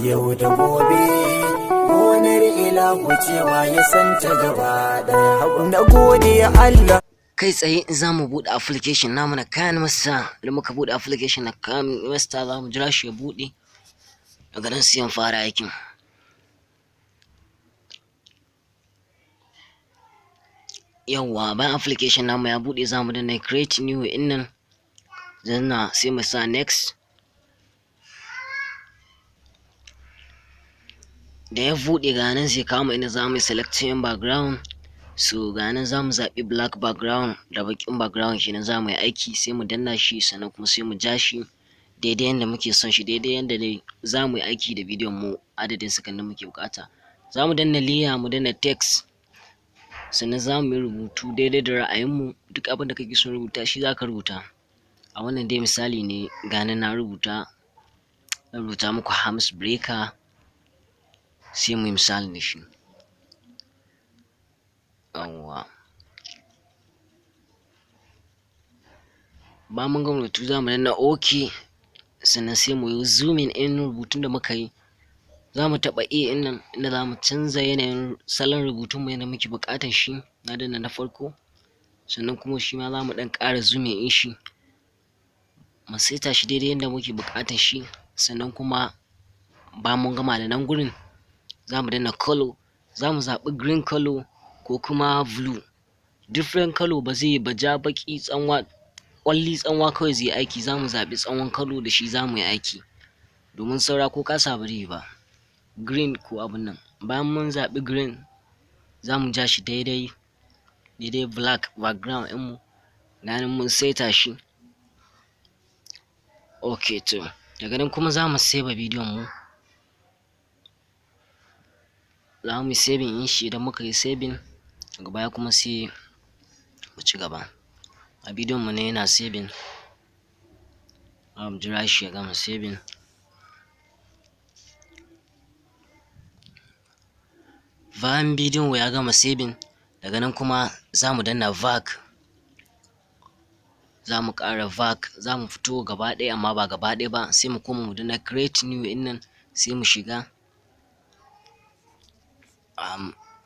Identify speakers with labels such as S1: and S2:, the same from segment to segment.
S1: Yau da gobe gonar ilahu cewa ya santa gaba daya. Na gode Allah.
S2: Kai tsaye za mu buɗe application namu na KineMaster. Idan muka buɗe application na KineMaster, za mu jira shi ya buɗe. Daga nan sai mu fara aikin. Yawwa, bayan application namu ya buɗe, za mu danna create new in nan, zanna sai mu sa next. Da ya buɗe, ga nan zai kawo mu inda za mu yi selecting background. So ga nan za mu zaɓi black background, da baƙin background kenan za mu yi aiki. Sai mu danna shi, sannan kuma sai mu ja shi daidai yanda muke son shi, daidai yanda dai za mu yi aiki da bidiyon mu, adadin sakannin muke buƙata. Za mu danna layer, mu danna text, sannan za mu yi rubutu daidai da ra'ayinmu. Duk abin da kake son rubuta shi za ka rubuta. A wannan dai misali ne, ga nan na rubuta, zan rubuta muku Hams Breaker, sai mu yi misali da shi. Yawwa, bayan mun gama rubutu, za mu danna OK, sannan sai mu yi zooming in rubutun da muka yi. Za mu taɓa A ɗin nan, inda za mu canza yanayin salon rubutun mu yanda muke buƙatar shi. Na danna na farko, sannan kuma shi ma za mu ɗan ƙara zooming in shi, mu saita shi daidai yanda muke buƙatar shi. Sannan kuma bayan mun gama da nan gurin, za mu danna color, za mu zaɓi green color ko kuma blue. Different color ba zai yi ba, ja, baƙi, tsanwa, ƙwalli tsanwa kawai zai yi aiki. Za mu zaɓi tsawon color da shi za mu yi aiki, domin saura ko kasa ba zai yi ba, green ko abun nan. Bayan mun zaɓi green, za mu ja shi daidai daidai black background ɗinmu. Ganin mun saita shi, ok. To daga nan kuma za mu save bidiyon mu, za mu yi saving ɗin shi. Idan muka yi saving, daga baya kuma sai mu ci gaba. A bidiyon mu ne yana saving, za mu jira shi ya gama saving. Bayan bidiyon ya gama saving, daga nan kuma za mu danna back, za mu ƙara back, za mu fito gaba ɗaya, amma ba gaba ɗaya ba. Sai mu koma mu danna create new ɗin nan, sai mu shiga.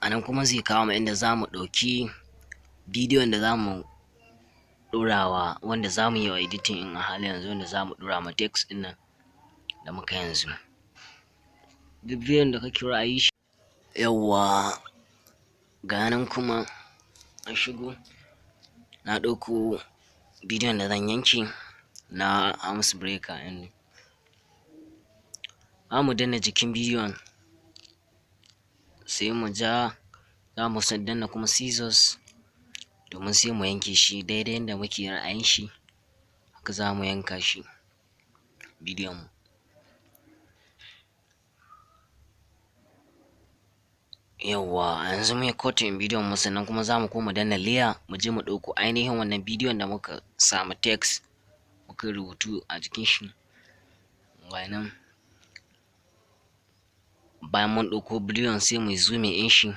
S2: A nan kuma zai kawo mu inda za mu ɗauki bidiyon da za mu ɗorawa, wanda za mu yi wa editing in a halin yanzu, wanda za mu ɗora ma text ɗin nan da muka yanzu. Duk bidiyon da kake ra'ayi shi. Yawwa, ga nan kuma an shigo, na ɗauko bidiyon da zan yanke na Hams Breaker ɗin. Za mu danna jikin bidiyon, sai mu ja, za mu danna kuma scissors, domin sai mu yanke shi daidai yanda muke ra'ayin shi. Haka za mu yanka shi bidiyon mu. Yawwa, yanzu mun yi cutting bidiyon mu. Sannan kuma za mu koma danna layer, mu je mu ɗauko ainihin wannan bidiyon da muka samu text, muka yi rubutu a jikin shi. Ga nan, bayan mun ɗauko bidiyon, sai mu yi zooming in shi.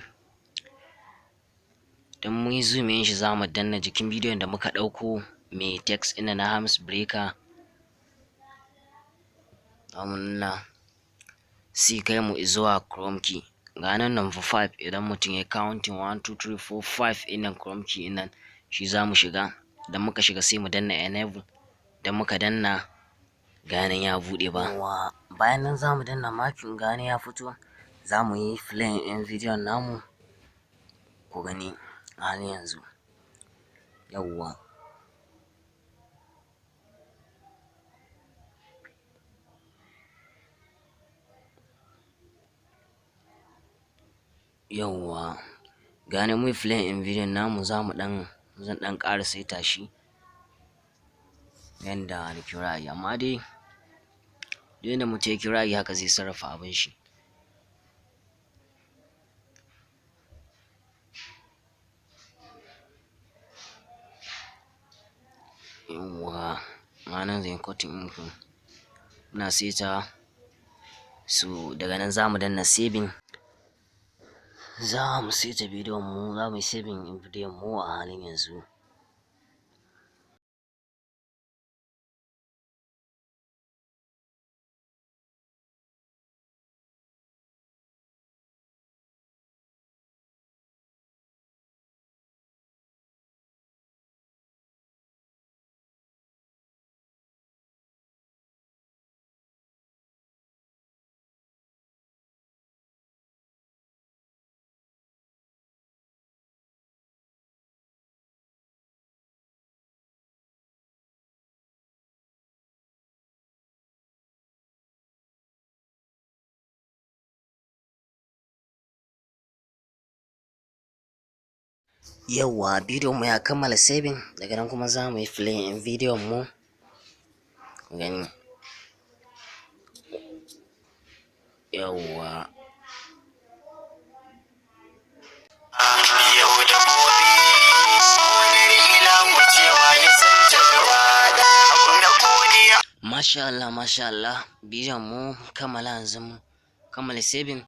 S2: Idan mun yi zooming in shi, za mu danna jikin bidiyon da muka ɗauko mai text ɗin na Hams Breaker. Za mu nuna, sai kai mu zuwa chroma key. Ga nan number 5, idan mutum ya counting 1, 2, 3, 4, 5 ɗin nan, chroma key ɗin nan, shi za mu shiga. Idan muka shiga, sai mu danna enable. Idan muka danna, ga nan ya buɗe ba. Bayan nan za mu danna marking, ga nan ya fito. Za mu yi playing ɗin bidiyon namu, ku gani a halin yanzu. Yawwa, yawwa, ga nan mun yi playing ɗin bidiyon namu. Za mu ɗan, zan ɗan ƙara saita shi yanda nake ra'ayi, amma dai duk yanda mutum yake ra'ayi, haka zai sarrafa abin shi. Yawwa, nan zan yi cutting ɗin ku, muna saita. So daga nan za mu danna saving, za mu saita bidiyon mu, za mu yi saving ɗin bidiyon mu a halin yanzu. Yawwa, bidiyon mu ya kammala saving. Daga nan kuma za mu yi playing in bidiyon mu gani. Yawwa.
S1: Yau da gobe, gonar ilahu cewa ya san ta gaba ɗaya. Na gode.
S2: Masha Allah, masha Allah, bidiyon mu kammala, yanzu mu kammala saving.